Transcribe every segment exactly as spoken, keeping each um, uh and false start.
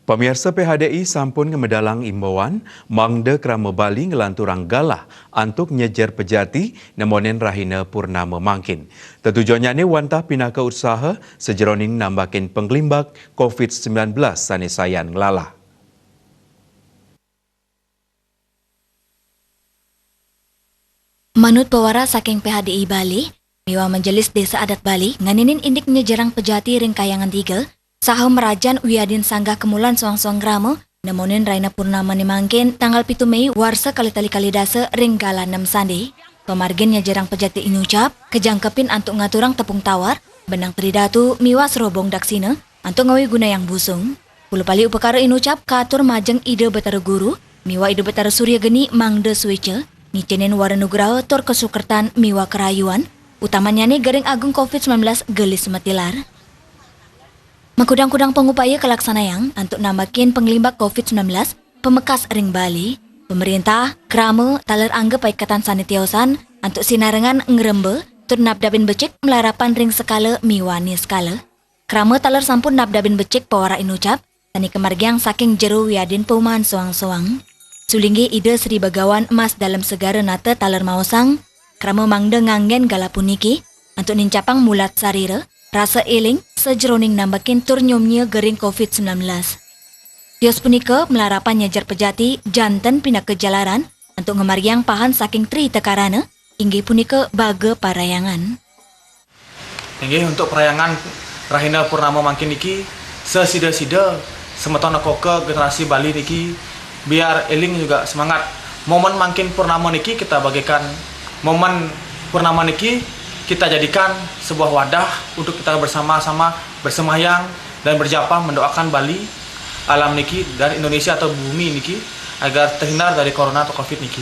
Pamiarsa, P H D I sampun ngamedalang imbauan mangda krama Bali nglanturang galah antuk nyejer pejati nemonin rahina purnama mangkin. Tetujonnyane wantah pinaka utsaha sajeroning nambakin panglimbak covid sembilan belas sane sayan nglalah. Manut pawaras saking P H D I Bali miwah Majelis Desa Adat Bali nganinin indik nyejerang pejati ring Kahyangan tiga, saha mrajan wiadin sanggah kamulan soang-soang krama nemonin rahina purnamane mangkin tanggal pitu Mei warsa kalih tali kalih dasa ring galah nem sande. Pamargin nyejerang pejati inucap kajangkepin antuk ngaturang tepung tawar, benang tridatu miwah serobong daksina antuk ngawi gunayang busung. Pulupali upakara inucap katur majeng Ida Batara Guru miwah Ida Batara Surya Geni mangda sueca ngicenin wara nugraha tur kasukertan miwah karayuan, utamannyane gering agung covid sembilan belas gelis matilar. Makudang-kudang pangupaya kalaksanayang antuk nambakin panglimbak covid sembilan belas pamekas ring Bali. Pemerintah, krama, taler angga paiketan sane tiosan antuk sinarengan ngremba tur nabdabin becik malarapan ring sekala miwah niskala. Krama taler sampun nabdabin becik pawaras inucap sane kamargiang saking jero wiadin paumahan soang-soang. Sulinggih Ida Sri Bagawan Mas Dalem Segara Nata taler maosang, krama mangda nganggen galah puniki antuk nincapang mulat sarira, rasa eling, sajeroning nambakin tur nyomnya gering covid sembilan belas. Tios punika malarapan nyejer pejati janten pinaka jalaran antuk ngamargiang pahan saking tri tekarana, inggih punika baga parahyangan. Inggih, untuk parahyangan rahina purnama mangkin niki, sesida-sida semeton nekoka generasi Bali niki biar eling juga semangat. Momen mangkin purnama niki kita bagaikan momen purnama niki kita jadikan sebuah wadah untuk kita bersama-sama bersembahyang dan berjapa mendoakan Bali, alam niki, dan Indonesia atau bumi niki agar terhindar dari corona atau covid niki.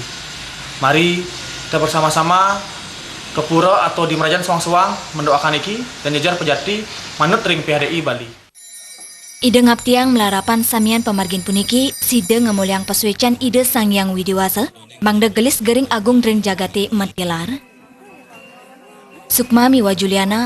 Mari kita bersama-sama ke pura atau di merajan soang-soang mendoakan niki dan nyejer pejati manut ring P H D I Bali. Ida ngaptiang malarapan samian pamargin puniki sida ngamuliang pasuecan Ida Sang Hyang Widi Wasa mangda gelis gering agung ring jagate matilar. Sukma miwah Juliana